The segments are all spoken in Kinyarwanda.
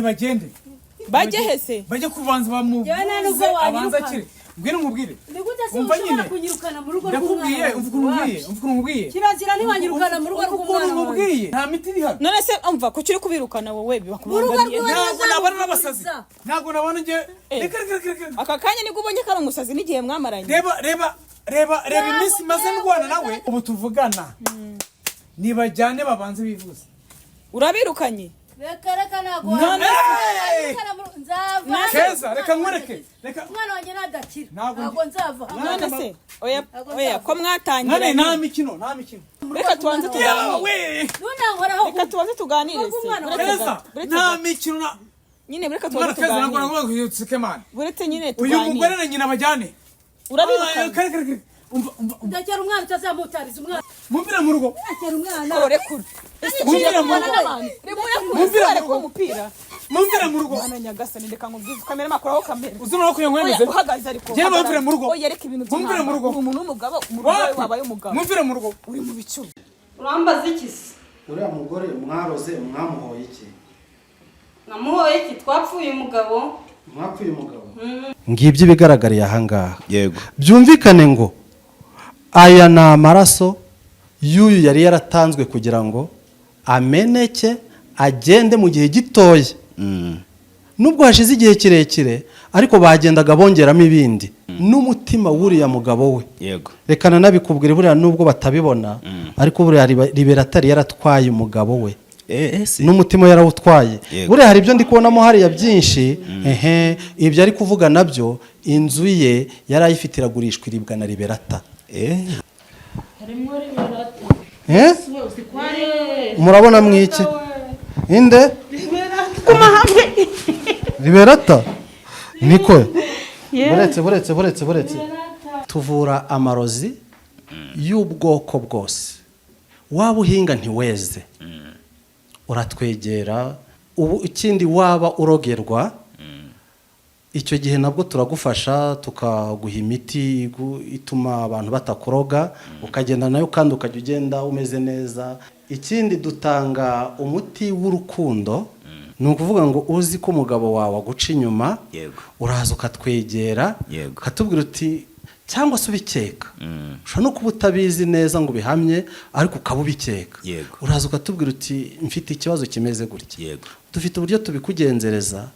Nibagende. Bajye hese? Bajye kubanza bamuvuze, Yewe, nta nubwo abanza wanyirukana. akire. Ngwino nkubwire. Ni gute se Umva ushobora nyine. kunyirukana mu rugo Ndakubwiye, rw'umwana umva ukuntu wanjye? nkubwiye, umva ukuntu nkubwiye. Kirazira, ntiwanyirukana mu rugo Umva ukuntu rw'umwana wanjye. nkubwiye, nta miti iri hano. None se umva, kuki uri kubirukana wowe? Mu rugo Bakubangamiye? rw'iwe. Ntabwo nabana n'abasazi. Ntabwo nabana njye. Eh. Reka, reka, reka, reka. Aka kanya nibwo ubonye ko ari umusazi n'igihe mwamaranye? Reba, reba, reba, reba Ntabwo iminsi maze ngewe ndwana nawe. Ubu tuvugana nibajyane babanze bivuze. Urabirukanye? Reka, reka, ntabwo None wanyirukana nzava hano. Keza, reka nkwereke, reka. Umwana wanjye nadakira Ntabwo ntabwo nzava hano. None se oya, Ntabwo oya, nzava. ko Mwane, mwatangiranye? nta mikino, nta mikino. Reka tubanze tuganire. We. Ntunankoraho. Reka tubanze tuganire se. Umwana Buretse Keza, gato, buretse nta gato. mikino na Nyine bureka mwana. tubanze Keza, ntabwo tuganire. nagomba kuyusike mani. Buretse nyine Uyu tuganire. mugore na nyina bajyane. Urabirukanye? Kare, kare, kare, umva, umva, umva. Ndakera umwana utazamutariza umwana. Mumvira mu rugo. Ndakera umwana. Kore kure. Mumvira mu rugo. Mumvira mu Mumvira rugo. umupira. Mumvira mu rugo. Mwana nyagasani, ndeka nkubwize kamera, makuraho kamera. Uzi noneho kugira ngo Oya, wemeze. uhagaze ariko. Njyewe mumvire mu rugo. Oya, reka ibintu Mumvire mu rugo. Uri umuntu w'umugabo mu rugo wawe, Wapi? wabaye umugabo. Mumvire mu rugo. Uri mu bicu. Urambaza iki se? Uriya mugore mwaroze mwamuhoye iki? Namuhoye iki? Twapfuye umugabo. Mwapfuye umugabo. Ngibyo ibigaragariye ahangaha. Yego. Byumvikane ngo aya ni amaraso y'uyu yari yaratanzwe kugira ngo ameneke agende mu gihe gitoya. Nubwo hashize igihe kirekire, ariko bagendaga bongeramo ibindi n'umutima w'uriya mugabo we. Yego. Reka nanabikubwire, buriya nubwo batabibona, ariko buriya Libera atari yaratwaye umugabo we. Eh, si. N'umutima yarawutwaye. Yego. Buriya hari ibyo ndi kubonamo hariya byinshi. Ehe, ibyo ari kuvuga nabyo, inzu ye yari ayifite iragurishwa, iribwa na Liberata. Harimo Liberata. Eh? Murabona mwiki inde Liberata niko? Buretse, buretse, buretse, buretse. Tuvura amarozi y'ubwoko bwose. Waba uhinga ntiweze, uratwegera. Ubu ikindi, waba urogerwa, icyo gihe nabwo turagufasha, tukaguha imiti ituma abantu batakuroga, ukagenda nayo kandi ukajya ugenda umeze neza. Ikindi, dutanga umuti w'urukundo. Ni ukuvuga ngo uzi ko umugabo wawe aguca inyuma, uraza ukatwegera, ukatubwira uti, cyangwa se ubikeka, ushobora no kuba utabizi neza ngo ubihamye, ariko ukaba ubikeka, uraza ukatubwira uti mfite ikibazo kimeze gutya. Dufite uburyo tubikugenzereza,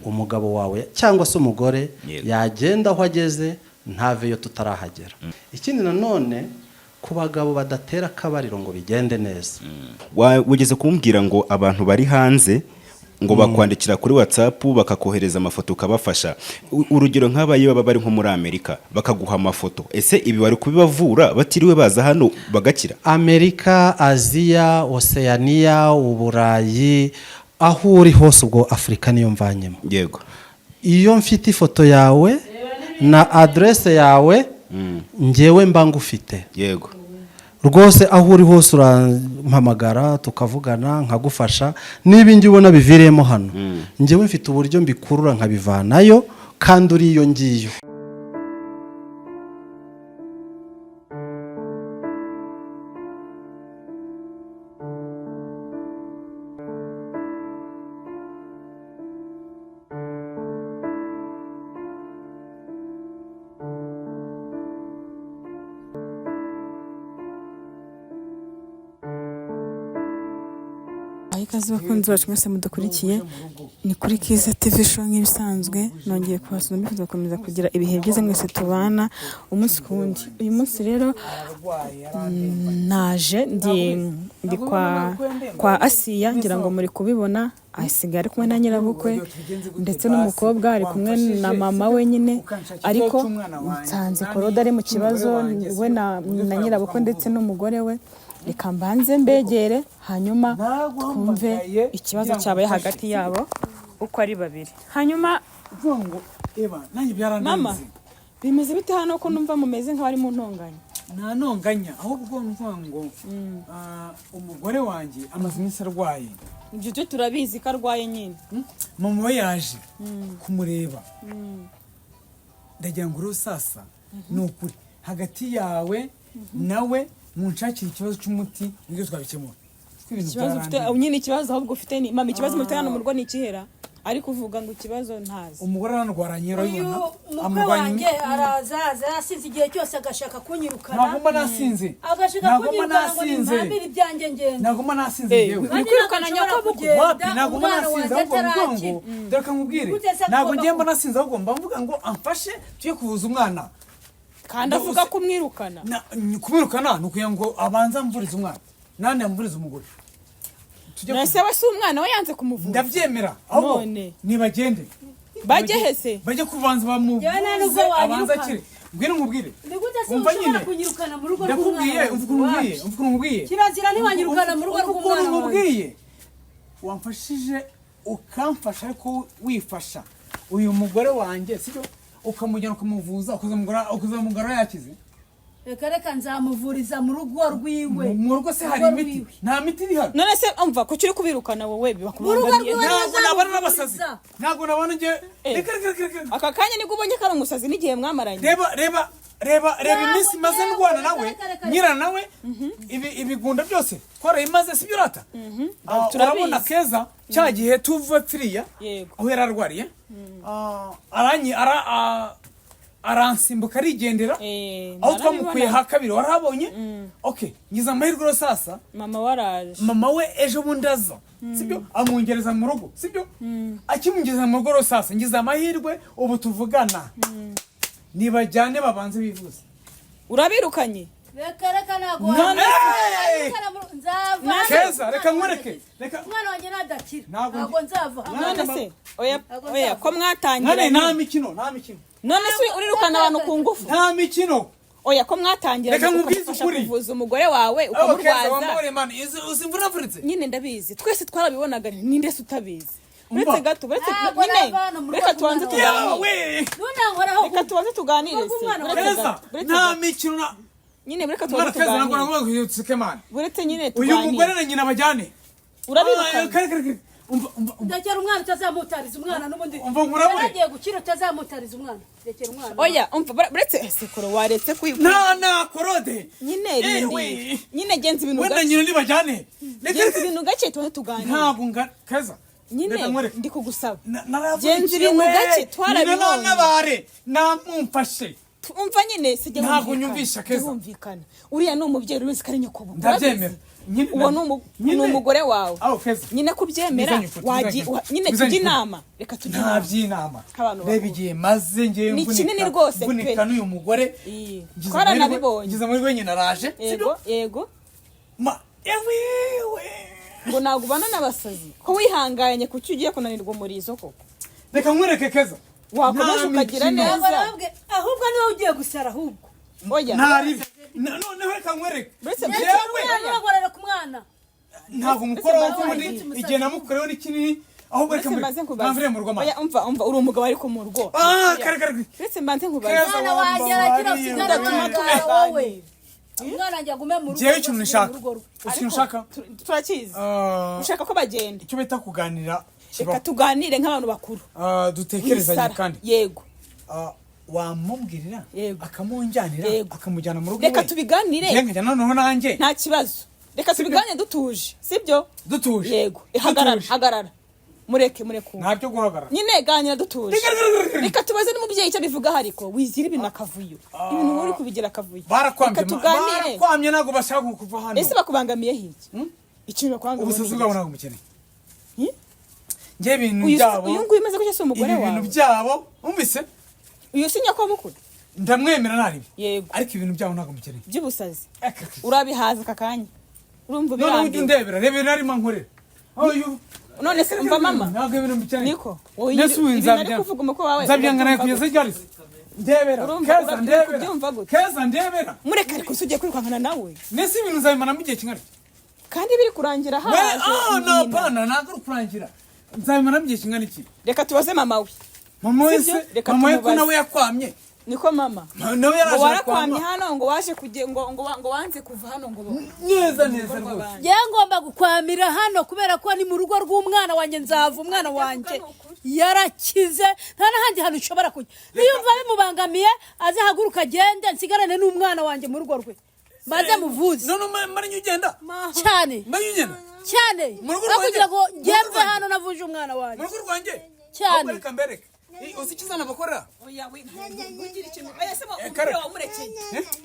umugabo wawe cyangwa se umugore yagenda aho ageze ntaveyo tutarahagera. Ikindi nanone, ku bagabo badatera akabariro ngo bigende neza. Wigeze kumbwira ngo abantu bari hanze ngo bakwandikira kuri WhatsApp, bakakohereza amafoto ukabafasha. Urugero nk'abayo baba bari nko muri Amerika bakaguha amafoto, ese ibi bari kubibavura batiriwe baza hano bagakira? Amerika, Aziya, Oseyaniya, Uburayi, aho uri hose, ubwo Afurika niyo mvanyemo. Iyo mfite ifoto yawe na aderese yawe, ngewe mba ngufite. Rwose aho uri hose urampamagara tukavugana, nkagufasha. Niba ingi ubona biviriyemo hano, ngewe mfite uburyo mbikurura nkabivanayo kandi uri iyo ngiyo. Aho ikaze bakunzi bacu mwese mudukurikiye, ni kuri Kiza TV Show nk'ibisanzwe. Nongeye kubasura, mbifuza gukomeza kugira ibihe byiza mwese tubana umunsi ku wundi. Uyu munsi rero naje ndi kwa Asiya, ngira ngo muri kubibona. Asigaye ari kumwe na nyirabukwe ndetse n'umukobwa, ari kumwe na mama we nyine, ariko nsanze Korode ari mu kibazo, we na nyirabukwe ndetse n'umugore we. Reka mbanze mbegere, hanyuma twumve ikibazo cyabaye hagati yabo uko ari babiri. Hanyuma Uvuga ngo eba nanjye mama, byarandenze. Bimeze bite hano ko numva mumeze nk'abari mu ntonganya? Nta ntonganya, ahubwo nuvuga ngo umugore wanjye amaze iminsi arwaye. Ibyo byo turabizi ko arwaye nyine. Mama we yaje kumureba. Ndagira ngo rero sasa ni ukuri hagati yawe nawe munshakire ikibazo cy'umuti nibyo twabikemura. Kuko ibintu Ikibazo ufite byarandenze. nyine, ikibazo ahubwo ufite ni mama, ikibazo mufite hano mu rugo ni ikihera? Ariko uvuga ngo ikibazo ntazi. Umugore arandwaranye, Uyu urabibona. mukwe Amurwanya. wanjye araza aza yasinze igihe cyose, agashaka kunyirukana. Ntabwo mba nasinze. Agashaka Ntabwo mba kunyirukana ngo nasinze. nimpambire ibyanjye ngende. Ntabwo mba nasinze. Eh, Njyewe uri kwirukana nyakabukwe. Wapi, ntabwo mba nasinze, ahubwo mvuga ngo dore kamubwire. Gute se Ntabwo agomba ngiye mba nasinze, ahubwo mba mvuga ngo amfashe tujye kuvuza umwana. Kandi avuga ko umwirukana. Kumwirukana ni ukugira ngo abanze amvurize umwana, nandi amvurize umugore. Tujye Nase we si umwana we yanze kumuvuza. Ndabyemera, ahubwo None. nibagende. Bajye hese? Bajye kubanza bamuvuze, Njyewe nta nubwo abanze wanyirukana. akire. Ngwino nkubwire. Ni gute se Umva ushobora nyine. kunyirukana mu rugo Ndakubwiye, rw'umwana umva ukuntu wanjye? nkubwiye, umva ukuntu nkubwiye. Kirazira, ntiwanyirukana mu rugo Umva ukuntu rw'umwana wanjye. nkubwiye. Wamfashije ukamfasha, ariko wifasha uyu mugore wanjye, sibyo? Ukamujyana ukamuvuza, ukazamugara yakize. Reka reka, nzamuvuriza mu rugo rwiwe. Mu rugo se hari Mu rugo imiti? rwiwe. Nta miti iri hano. None se umva, kuki uri kubirukana wowe? Mu rugo Bakubangamiye? rwiwe. Ntabwo nabana n'abasazi. Nzamuvuriza. Ntabwo nabana njye. Eh. Reka reka reka reka. Aka kanya nibwo ubonye ko ari umusazi n'igihe mwamaranye? Reba reba reba reba Ntabwo iminsi maze njyewe, ndwana reka, nawe, reka, reka, nyirana nawe, ibi ibigunda byose twarayimaze, sibyo rata? Ah, Turabizi. urabona Keza, cya gihe tuva pfiriya Yego. aho yari arwariye, aranyi ara aransimbuka arigendera. Eh, Aho twamukuye narabibona. ha kabiri warahabonye. Okay, ngize amahirwe rero sasa. Mama waraje. Mama we ejo bundi aza, sibyo? Amwongereza mu rugo, sibyo? Akimwinjiza mu rugo rero sasa ngize amahirwe, ubu tuvugana nibajyane babanze bivuze. Urabirukanye? Reka reka, ntabwo None- wanyirukana nzava hano. Keza, reka nkwereke, reka. Umwana wanjye nadakira Ntabwo ntabwo nzava hano. None se oya Ntabwo oya nzava. ko Nane mwatangiranye? nta mikino, nta mikino. None se urirukana abantu ku ngufu? Nta mikino. Oya, ko mwatangiranye Reka nkubwize ukamufasha ukuri. kuvuza umugore wawe, Aho Keza, ukamurwaza. wambabariye mani, uzi imvura navunitse. Nyine ndabizi, twese twarabibonaga, ninde se utabizi? Umva. Uretse gato, uretse Ntabwo nyine nava hano mu rugo reka tubanze rw'umwana tuganire. Yewe. Ntunankoraho. Reka tubanze tuganire se. Umwana Uretse Keza, gato, uretse nta gato. mikino na Nyine reka mwana. tubanze Keza, ntabwo tuganire. nagomba kugira mani. Uretse nyine Uyu mugore tuganire. na nyina bajyane. Urabirukanye? Kare kare kare, umva umva umva. Ndekera umwana, utazamutariza umwana n'ubundi. Umva nkurabure. Yaragiye gukira, utazamutariza umwana, rekera umwana. Oya umva, uretse sekoro waretse Nta korode. Nyine Yewe. rindi nyine genza ibintu Wenda gake. nyina nibajyane. Reka Genza reka. ibintu gake, tubanze tuganire. Ntabwo nga Keza. Nyine Reka nkwereke. ndi kugusaba. Naravunikiye Genza ibintu we. gake, twarabibonye. Nyina nantabare, namumfashe. Umva nyine sijya. Ntabwo nyumvisha, Keza. Wumvikana, uriya ni umubyeyi, urizi ko ari nyokobukwe. Ndabyemera. Nyine Uwo ni nyine. umugore wawe. Aho Keza. Nyine kubyemera Nguzanye ifoto, nguzanye ifoto. nyine Nguzanye tujye ifoto. inama, reka tujye Nta inama. by'inama. Nk'abantu Reba bakuru. igihe maze ngewe Ni mvunika, kinini rwose pe. mvunika n'uyu mugore. Iyi. Ngize Twaranabibonye. ngize amahirwe nyina araje, Yego. sibyo? Yego. Ma yewe we. Ngo ntabwo ubana n'abasazi, ko wihanganye, kuki ugiye kunanirwa umurizo koko? Reka nkwereke, Keza. Wakomeje Nta ukagira mikino. neza. Ntabwo narababwiye, ahubwo niwe ugiye gusara ahubwo. Oya. Nta ribi. Noneho reka nkwereke. Uretse Rekera Yewe. umwana, uragorera ku mwana. Ntabwo umukoraho Uretse kuko ubundi mbaze- igihe namukoreho ni kinini, ahubwo reka Uretse mbere mbanze nkubaze. mpamvire mu rugo Oya mama. umva umva, uri umugabo ariko mu rugo. Ah, kare kare. Uretse mbanze nkubaze. Keza, Umwana wanjye arakira, usigare Udatuma umwana wowe. Umwana wanjye agume mu rugo Njyewe ikintu rwe, nshaka. mu rugo rwe. Ikintu nshaka. Turakizi. Ah, Ushaka ko bagenda? Icyo bita kuganira Reka kibaho. tuganire nk'abantu bakuru. Ah, dutekerezanye Wisara. kandi. Yego. Ah, wamubwirira Yego. akamunjyanira, Yego. akamujyana mu rugo Reka iwe. tubiganire. Njye nkajya noneho nanjye. Nta kibazo, reka tubiganire dutuje, sibyo? Dutuje. Yego. Hagarara. Dutuje. Hagarara, mureke mureke uwo. Nta byo guhagarara. Nyine ganira dutuje. Reka, reka, reka, reka. Reka tubaze n'umubyeyi icyo abivugaho, ariko wigira ibintu akavuyo, ibintu uri kubigira akavuyo. Barakwamye. Reka tuganire. Barakwamye, ntabwo bashaka kuva hano. Ese bakubangamiye hirya ikintu bakubangamiye? Ubusazi bwabo ntabwo mukeneye. Hmm? Njye ibintu Uyu byabo, uyu nguyu umeze gutya si umugore ibi bintu wawe? byabo, umvise? Uyu si nyakobukuru? Ndamwemera ntaribi. Yego. Ariko ibintu byabo ntabwo mukeneye. By'ubusazi urabihaza aka kanya, urumva Noneho ujya ubirambiwe. undebera, reba ibintu arimo ankorera. Uyu None se umva mama. Ntabwo ibintu mbikeneye. Niko wowe Nese ubu ibintu ari nzabijyana. kuvuga umukwe wawe, Nzabyangana urabyumva kugeza gute? ryari se? Ndebera. Urumva- Keza, ndebera. kubyumva gute? Keza, ndebera. Mureke, ariko se ugiye kwirukankana nawe? Nese ibintu nzabimaramo igihe kingana iki? Kandi biri kurangira We, haje ah, no, nyina. pana, ntabwo ari ukurangira. Nzabimaramo igihe kingana iki? Reka tubaze mama we. Mama we Sibyo? se, Reka mama we ko tumubaze. nawe yakwamye. Niko mama. Nawe yaraje Ngo warakwamye arakwama. hano, ngo waje kuge ngo wanze kuva hano ngo Neza neza rwose. Njyewe ngomba gukwamira hano kubera ko ni mu rugo rw'umwana wanjye, nzava umwana wanjye yarakize, nta n'ahandi hantu nshobora kujya. Niyumva bimubangamiye azahaguruka agende, nsigarane n'umwana wanjye mu rugo rwe maze muvuze. None mara ugenda? Cyane. Mara ugenda? Cyane. Mu rugo Aho rwanjye? kugira ngo Mu rugo ngemve rwanjye? hano navuje umwana Mu wanjye. rugo rwanjye? Cyane. Reka mbereke. Uzi icyo uzanabakorera? Oya we, ntugira ikintu. Oya se Eh, umupira kare. wamurekeye.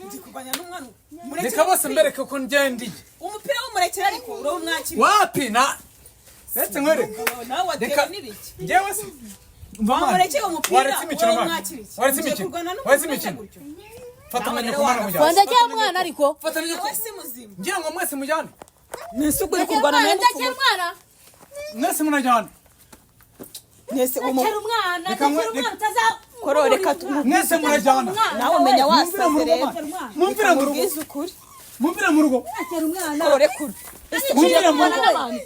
Ndi kurwanya n'umwana. Murekere Reka bose umupira. mbereke ko ngendiye. Umupira w'umurekere ariko urawumwakira. Wapi na retse nkwereke. Nawe watewe Reka- n'ibiki? Njyewe se umva mwana. Wamurekeye umupira, Waretse imikino mwana. urawumwakira iki? Waretse Ugiye imikino. kurwana n'umuntu Waretse umeze imikino. gutyo? Fata Nawe na rero nyoko mwana wagapfa. mujyane. Wandekera umwana ariko. Fata na nyoko. Nawe si muzima. Ngira ngo mwese mujyane. Nese ubwo uri Ndekera kurwana umwana, nawe ndekera umwana. Mwese munajyane. Nese uwo Ndekera umwana, Reka ndekera umwana utaza. Koro, reka Mwese murajyana. Nawe umenya Mumvira mu wasaze rugo rero. mwana. Mumvira mu rugo. Mubwize ukuri. Mumvira mu rugo. Ndekera umwana. Koro rekura. Mumvira mu rugo.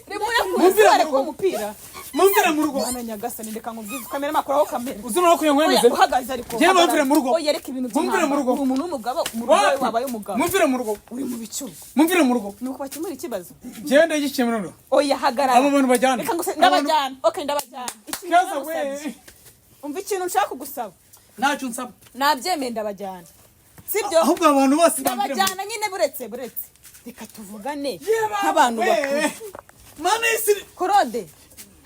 Mumvira Mumvira mu mu rugo. umupira. Mumvira mu rugo. Mwana nyagasani reka nkubwize kamera makuraho kamera. Uzi noneho kugira ngo Oya wemeze. uhagaze ariko. Njyewe mumvira mu rugo. Oya reka ibintu Mumvira mu rugo. Uri umuntu w'umugabo, mu rugo wawe Wapi? wabaye umugabo. Mumvira mu rugo. Uri mu bicuba. Mumvira mu rugo. Nuko bakemura ikibazo. Njyewe ndagikemura noneho. Oya hagarara. Abo bantu bajyane. Reka nguse Abo ndabajyana. Okay ndabajyana. Ikintu Kaza we. nagusabye. Umva ikintu nshaka kugusaba. Ntacyo nsaba. Nabyemeye ndabajyana. Sibyo? Ahubwo abantu bose bamvira mu rugo. Ndabajyana nyine buretse buretse. Reka tuvugane Yeba, nk'abantu we. bakuru. Mana y'isi. Korode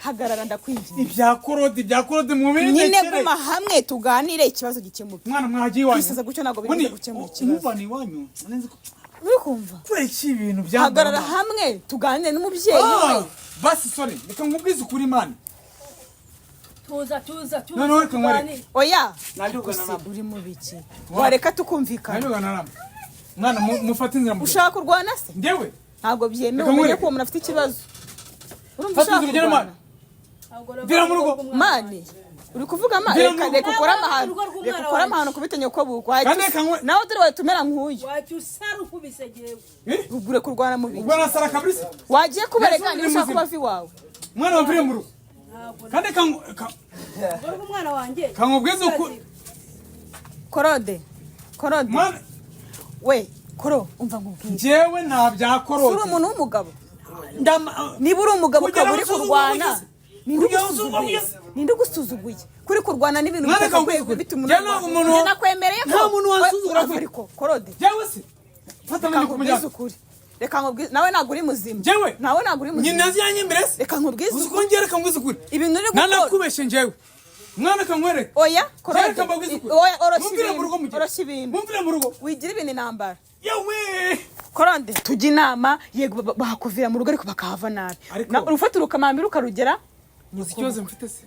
hagarara ndakwinginze. Ibya korode mu bindi Nyine guma hamwe tuganire ikibazo gikemuke. Mwana mwagiye iwanyu. Kwisaza gutyo ntabwo Ubundi, bibuza gukemura ikibazo. Muvana iwanyu. Nzi ko- Uri kumva? Kubera iki ibintu byambaye? Hagarara hamwe tuganire n'umubyeyi we. Basi sorry, reka nkubwize ukuri mani. Tuza, tuza, tuza. Noneho reka nkwereke. tuganire. Oya. Najyugana Gusa nabo. uri mu biki? Wareka tukumvikana. Najyugana nabo. Mwana mufate inzira mugende. Ushaka kurwana se? Njyewe Ntabwo byemewe Reka umenye nkwereke. ko uwo muntu afite ikibazo. Urumva Fata ushaka inzira ugere kurwana? mani. Vira mu rugo. Mani. Uri kuvuga ma Vira mu reka rugo. reka ukore amahano. Urugo rw'umwana Reka ukore wanjye. amahano kubita nyoko bukwe. Kandi reka nkwe- Nawe dore watumera nk'uyu. Wajya usara ukubise jewe. Eh? Ugure kurwana mu biki? Ubwo nasara kabisa. Wagiye kubareka Yesu niba ni ushaka muzima. kuba ava iwawe. Mwana wamvire mu rugo. Kandi Urugo rw'umwana wanjye. kankubwize ukuri. Korode. Korode. Mwana We, koro umva nkubwire. njyewe nta bya Uri korode. umuntu w'umugabo. Ndama Niba uri umugabo Kugira ukaba uri ngo usuzugume kurwana. ugeze. Ninde Kugira ngo usuzugume ugusuzuguye? ugeze. Ninde ugusuzuguye? Kuri kurwana n'ibintu Mwana bitakakwiye kankubwize ukuri. bituma Njyewe ntabwo umuntu Njye nakwemereye ko Nta muntu wansuzugura Oya, kuri. ariko korode. Njyewe se fata Reka na nyoko nkubwize mujyane. ukuri. Reka nkubwize nawe ntabwo uri muzima. Njyewe? Nawe ntabwo uri muzima. Nyina yanjye mbere se. Reka nkubwize Uzi ukuri. ko njyewe reka nkubwize ukuri. Ibintu uri gukora. Nanakubeshe njyewe. Mwana kankwereke. Oya, korode. Reka mbabwize ukuri. Oya, oroshya Mumvire mu rugo ibintu. mugende. Oroshya ibintu. Mumvire mu rugo. Wigira ibintu intambara. Yewe. Korode tujya inama yego bakuvira mu rugo ariko bakahava nabi. Ariko- Na- Urufata urukamambiri ukarugera Uzi ikibazo mfite se?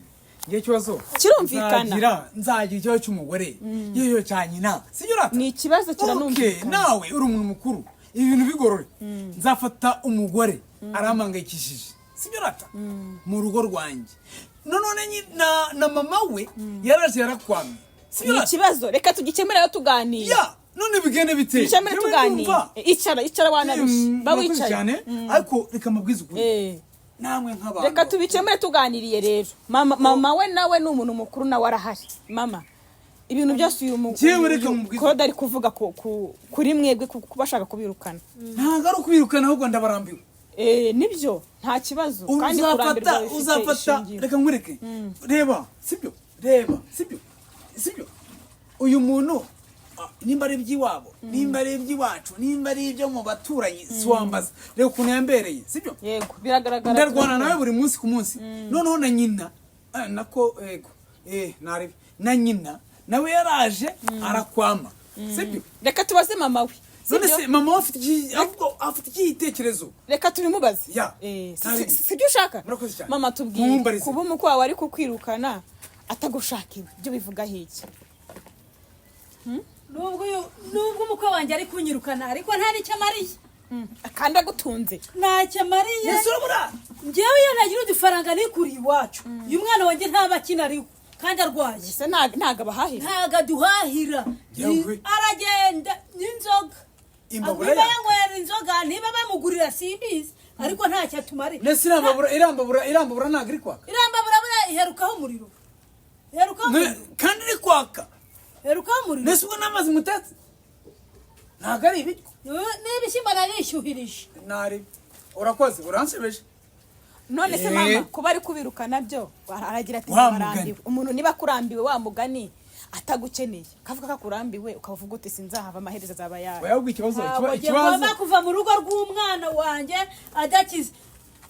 Ngiye ikibazo. Kirumvikana. Nzagira ikibazo cy'umugore. Yeyo cya nyina. Sibyo rata? Ni ikibazo Okay, kiranumvikana. nawe uri umuntu mukuru. Ibi bintu bigorore. Nzafata umugore arampangayikishije. Sibyo rata? Mu rugo rwanjye. None na mama we yaraje yarakwamye. Sibyo Ni rata? ikibazo reka tugikemure rero tuganira. Ya, none bigende bite? Tugikemure Njyewe tuganira. ndumva. Icara icara wanarushye. Ba Murakoze wicaye. cyane ariko reka mbabwize ukuri. Eh. Namwe nk'abantu. Reka tubikemure tuganiriye rero. Mama mama we nawe ni umuntu mukuru nawe arahari. Mama ibintu byose uyu Njyewe reka nkubwize. Korode ari kuvuga kuri mwebwe kuba ashaka kubirukana. Ntabwo ari ukubirukana ahubwo ndabarambiwe. Nibyo nta kibazo kandi kurambirwa bifite Uzafata ishingiro. reka nkwereke. Reba sibyo reba sibyo sibyo uyu muntu nimba ari iby'iwabo nimba ari iby'iwacu nimba ari ibyo mu baturanyi siwambaza reba ukuntu yambereye sibyo Yego biragaragara. ndarwana nawe buri munsi ku munsi noneho na nyina nako yego narebe na nyina nawe yaraje arakwama sibyo Reka tubaze mama we. none Sibyo? se mama we afite iki ahubwo afite igitekerezo Reka tubimubaze. Ya. Sibyo ushaka? Murakoze cyane. Mama tubwire Mumbarize. kuba umukwe wawe ari kukwirukana atagushaka iwe ibyo bivuga iki? Nubwo umukwe wanjye ari kunyirukana ariko nta n'icyo amariye. Kandi agutunze. Ntacyo amariye. Yesu urabura. Njyewe iyo ntagira udufaranga nikuriye iwacu. Uyu mwana wanjye ntaba akinariho kandi arwaye. Ese ntago abahahira? Ntago aduhahira. Yewe. Aragenda n'inzoga. Imbabura Niba yaka. yanywera inzoga niba bamugurira simbizi ariko ntacyo atumariye. Nese irambabura ntabwo iri kwaka. Irambabura buriya iherukaho umuriro. Iherukaho umuriro. Kandi iri kwaka. Iherukaho umuriro. Nese ubwo n'amazi mutetse ntabwo ari ibiryo. N'ibishyimbo narishyuhirije. Nari urakoze uransebeje. None se mama kuba ari kubirukana byo aragira ati Wa mugani. barambiwe. Umuntu niba akurambiwe wa mugani atagukeneye kavuga ko akurambiwe ukavuga uti sinzahava amaherezo azaba yayo. Oya ikibazo ikibazo ngomba kuva mu rugo rw'umwana wanjye adakize.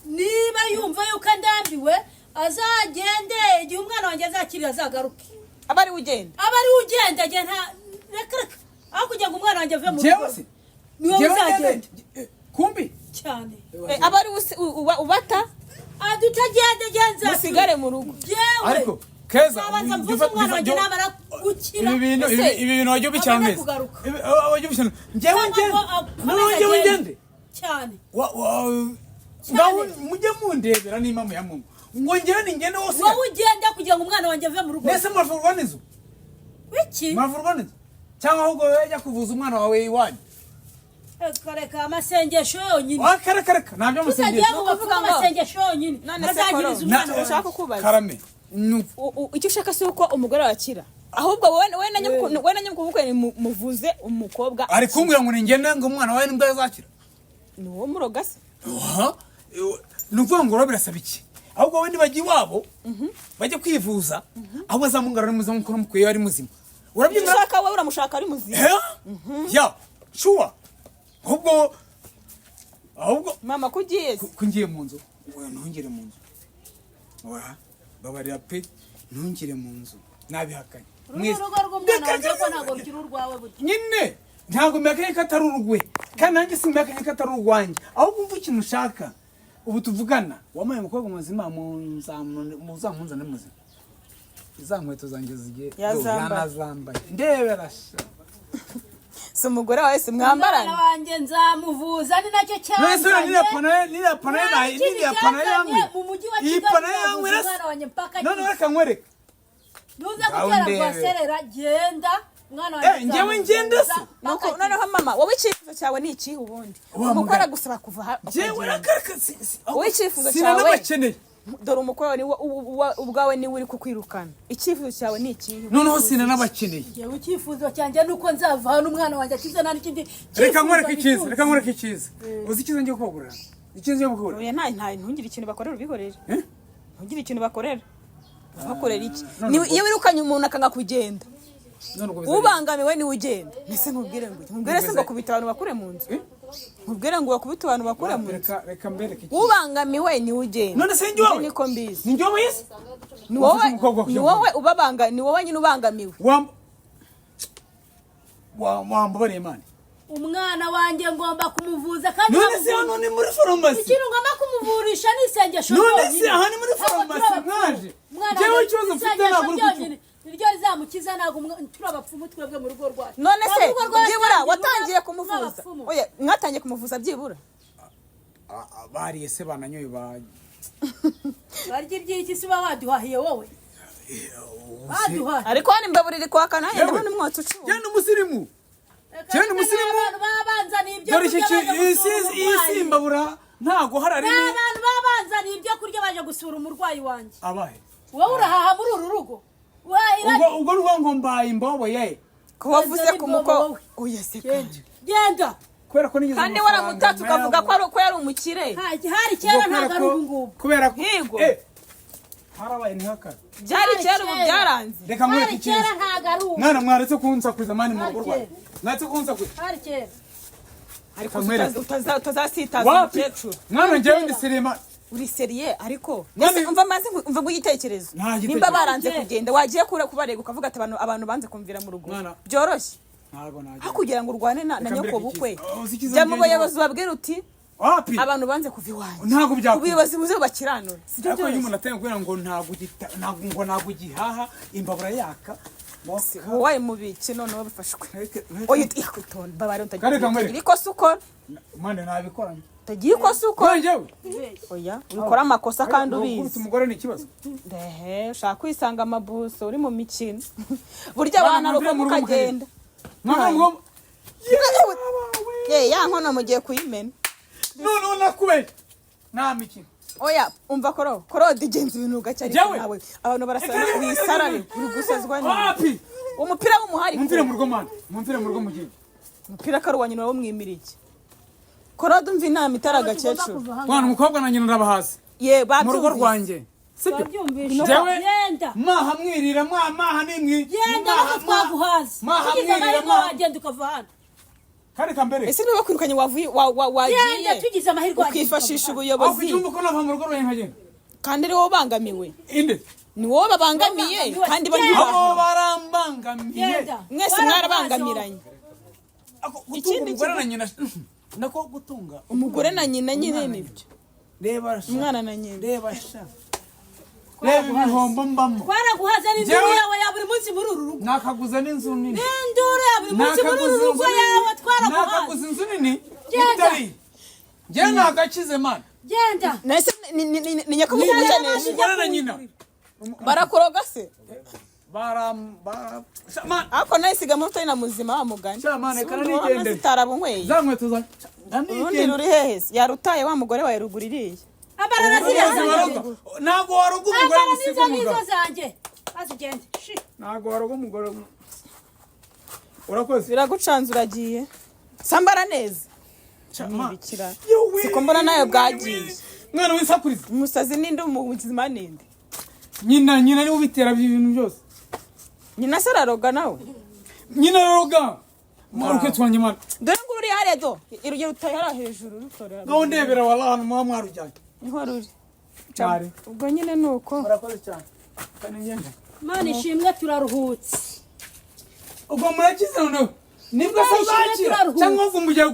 Niba yumva yuko andambiwe azagende igihe umwana wanjye azakirira azagaruke. Aba ari we ugenda. Aba ari we ugenda. Njye nta, reka reka, aho kugira ngo umwana wanjye ave mu rugo, Njyewe se? ni wowe Njyewe uzagenda. ngende? Kumbi Cyane. Aba ari we ubata. Utagenda genza. Musigare mu rugo. Yewe. Ariko Keza, Nabanza mvuze umwana wanjye namara gukira. Ibi bintu, ibi bintu wajya ubishyira Abone neza. kugaruka. Wajya ubishyira. Njyewe Cyangwa ngende? ngo akomeze Noneho njyewe agende. ngende? Cyane. Ngaho mujye mundebera n'impamo ya Mungu, ngo njyewe ningende wose? Wowe ugenda kugira ngo umwana wanjye ave mu rugo. Nese muravurwa n'inzu? Iki? Muravurwa n'inzu cyangwa ahubwo wowe jya kuvuza umwana wawe iwanyu? Reka reka, amasengesho yonyine. Reka reka, ntabyo Tutagiye musengesho. mu bavuga amasengesho yonyine None se azagiriza Koro, umwana ushaka wanjye. kukubaza. Karame. Icyo ushaka si uko umugore wakira, ahubwo wowe na nyamukuru ni muvuze umukobwa. Ari kumbwira ngo ningende, ngo umwana wawe nibwo azakira. Ni wowe muroga se? Aha, ni ukuvuga ngo rero birasaba iki? Ahubwo wowe nibajya iwabo bajya kwivuza, ahubwo azamugarura ari muzima nk'uko namukwiye ari muzima. Icyo Urabyemera? ushaka wowe, uramushaka ari muzima. Eh? Ya sure, ahubwo Mama, ko ugiye se? Ko ngiye mu nzu? Oya, ntungire mu nzu. Oya, babarira pe, ntungire mu nzu, nabihakanye. Uru ni urugo rw'umwana wanjye, ko ntabwo rukiri urwawe burya. Nyine ntabwo mbihakanye ko atari urwe, kandi nanjye simbihakanye ko atari urwanjye. Ahubwo umva ikintu ushaka ubu tuvugana: wampaye umukobwa muzima, muzamunzane muzima. Za nkweto zanjye zigiye Yazambaye. Yanazambaye, ndebera sha. Si umugore wawe se Umwana mwambarana? wanjye nzamuvuza, ni nacyo None se uriya niriya cyanzanye. pantaro, niriya pantaro Nta kindi niriya pantaro cyanzanye yanguye mu mujyi wa iyi Kigali, pantaro nzavuza yanguye umwana wanjye mpaka none akize. reka nkwereke. Ntuze Ngaho gutera ndebe. rwaserera, genda, umwana wanjye Eh, njyewe ngende se? nzamuvuza Nuko mpaka noneho mama, wowe icyifuzo cyawe ni ikihe ubundi? Wa Umukwe mugani. aragusaba kuva aha Njyewe ukagenda. rakareka. Wowe icyifuzo cyawe? Sinanabakeneye. Dore umukwe wawe niwe ubwawe niwe uri kukwirukana. Icyifuzo cyawe ni ikihe? Noneho sinanabakeneye. Njyewe icyifuzo cyanjye ni uko nzava hano umwana wanjye akize, nta n'ikindi Reka cyifuzo nkwereke icyiza. nifuza. Reka nkwereke icyiza. Uzi icyiza ngiye kubagurira? Icyiza ngiye kubagurira. Oya, nta, ntugire ikintu bakorera, ubihorere. Eh? Ntugire ikintu bakorera. Bakorera iki? None Iyo wirukanye umuntu akanga kugenda, None ubwo bizagenda. ubangamiwe niwe ugenda. Mbese nkubwire ngo nkubwire se ngo kubita abantu bakure mu nzu? Eh? Nkubwire ngo bakubite abantu bakure mu nzu? Reka mbereke icyiza. Ubangamiwe niwe ugenda. None se njye wawe? Ibyo niko mbizi. Ni njye wawe se? Ni wowe. Wafashe umukobwa Ni kujya wowe ubabanga, ni wowe nyine ubangamiwe. Wambabariye mani. Umwana wanjye ngomba kumuvuza kandi None se nkamuvuza. hano ni muri farumasi? Ikintu ngomba kumuvurisha ni isengesho None se ryonyine. aha ni muri Ntabwo farumasi turi abapfumu. mwaje? Umwana Njyewe wanjye ikibazo mfite isengesho ntabwo uri ryonyine niryo rizamukiza. Ntabwo turi abapfumu twebwe mu rugo rwacu. None se Ntabwo urugo rwacu byibura ntabwo watangiye turi kumuvuza? abapfumu. Oya, mwatangiye kumuvuza byibura? Bariye se, bananyoye ba Barya iby'iki se? Uba waduhahiye wowe, baduhahiye. Ariko hano imbabura iri kwaka, nanjye Yewe. ndabona umwotsi ucuba. Genda umusirimu. Reka Cyane reka, umusirimu. n'abantu baba banzaniye ibyo Dore iki kurya baje gusura iyi umurwayi. si imbabura, ntago hari Ni arimo. abantu baba banzaniye ibyo kurya baje gusura umurwayi wanjye. Abahe? Wowe urahaha muri uru rugo, uhahira. Ubwo ubwo ngo mbaye imbobo ye? Ko wavuze ku muko Wowe. Oya se Genda kandi. genda. Kubera ko nigeze Kandi amafaranga waramutatse ukavuga ko ari uko yari umukire. Hari Ubwo kera, kubera ntabwo ari ko- ubu ngubu. Kubera ko Higo. Harabaye ntihakabe. Byari kera, ubu kera. byaranze. Reka nkwereke Hari kera, icyiza. ntabwo ari ubu. Mwana, mwaretse kunsakuriza mani mu Hari rugo rwanjye. kera. Mwaretse kunsakuriza. Hari kera. Ariko Kamwereke. utazasitaza Wapi? umukecuru. Mwana, njyewe ndi sirima. Uri sérieux ariko? Mwami- Ese umva maze umva ngo igitekerezo. Nta gitekerezo. Nimba baranze Kera. kugenda, wagiye kure kubarega ukavuga ati abantu banze kumvira mu rugo. Mwana. Byoroshye. Ntabwo najya. Aho kugira ngo urwane na Reka nyoko mbereke bukwe, icyiza. Oh, uzi icyiza jya mu ngiye bayobozi ubabwire uti Wapi? abantu banze kuva iwanjye. Ntabwo byakunda. Ubuyobozi buze bubakiranure, sibyo? Ariko iyo Byoroshye. umuntu ateye kubwira ngo ntabwo ntabwo ngo ntabwo ugihaha imbabura yaka. Wowe mu biki noneho bifashwe? Oya, yakwitonda, babare. Kare kamwereke. Utagira ikosa ukora. Mwana, nabikora. Utagira ikosa ukora. Njyewe? Oya, ubikora amakosa kandi Gukubita ubizi. umugore ni ikibazo? Ndehe ushaka kwisanga amabuso uri mu mikino burya Mwana, abantu mwumvire mu rugo mukagenda. Mwana, ngo Ye ya nkono mugiye kuyimena. Noneho nakubeshye, nta mikino. Oya, umva koro korode, igenza ibintu gake ariko. Njyewe? Nawe abantu barasara, wisarare, uri gusazwa ni Wapi? Umupira w'umuhari. Mumvire mu rugo mwana, mumvire mu rugo mugiye. Umupira karuwa nyina wamwimira iki? Korode, umva inama itari agakecuru. Mwana, umukobwa na nyina ndabahazi. Ye. Mu rugo Babyumvise. rwanjye, sibyo? Babyumvise. Njyewe Genda. mwaha mwirira mwaha mwaha nimwi Genda. mwaha- Ahubwo twaguhaza. mwaha Ugize mwirira amahirwe mwaha wagenda ukava hano. Kandi kambere. Ese niba bakwirukanye wavuye wagiye Genda, tugize amahirwe wagenda ukifashisha ukava hano. Aho ubuyobozi. kucyumva ko nava mu rugo rwanjye nkagenda? Kandi ari wowe ubangamiwe. Inde? Ni wowe babangamiye kandi bo Abo ntibahira. barambangamiye. Genda. Mwese mwarabangamiranye. Ako gutunga Ikindi umugore na nyina, nako gutunga Umugore na nyina nyine nibyo. Reba sha. Umwana na nyina. Reba sha, reba ibihombo mbamo. Twaraguhaze n'induru yawe ya buri munsi muri uru rugo. Nakaguze n'inzu nini. N'induru ya buri munsi muri uru Nakaguze rugo inzu nini. yawe twaraguhaze. Nakaguze inzu nini. Genda. Itari njyewe nagakize, mana. Genda. Nese ni nyakubahwa umukenesha. Umugore na nyina Barakuroga se? Baram bara sha, mana. Ariko nawe siga amavuta ari na muzima wa mugani. Sha, mana, reka Si ubundi wowe nigendere. zitarabunyweye. Za nkweto za Urundi ruri hehe se? Yarutaye wa mugore wawe ruguru iriya. Ambara na ziriya zanjye. Ntabwo waroga umugore Ambara ngo usige n'izo ngizo umugabo. zanjye, maze ugende. Shi. Ntabwo waroga umugore. Urakoze. Biragucanze, uragiye. Sambara neza. Sha, mana. Nibikira. Yowe. Siko mbona nawe bwagiye. Mwana wisakuriza. Umusazi ninde, umuzima ninde? Nyina niwe ubitera ibintu byose. Nyina se araroga nawe? Nyina araroga. Mwaruke twanjye, mana. Dore ngo uri hariya do. Irugero utaye hariya hejuru rutorera. Ngaho ndebera, wallahi, ahantu muba mwarujyanye. Niho ruri. Cyari. Ubwo nyine ni uko. Murakoze cyane. Kandi ngende. Mana ishimwe, turaruhutse. Ubwo murakize noneho, nibwo se Imana ishimwe, uzakira turaruhutse. cyangwa ngo umujye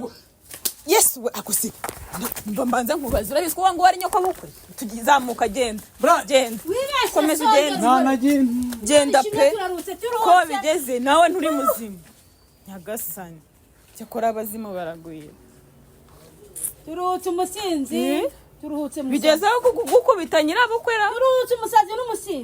Yesu we, akusi. Mba mbanza nkubaza, urabizi ko wangu wari nyoko bukwe? Tugizamuka, genda. Bra- Genda. Wibeshye. Komeza Songera. ugende. Ntanagenda. Genda Ishimwe, pe. turaruhutse, Ko turuhutse. bigeze nawe nturi muzima. Nyagasani. Cyakora abazimu baragwira. Turuhutse umusinzi, turuhutse umusazi. Bigeze aho gukubita nyirabukwe ra. Turuhutse umusazi n'umusinzi.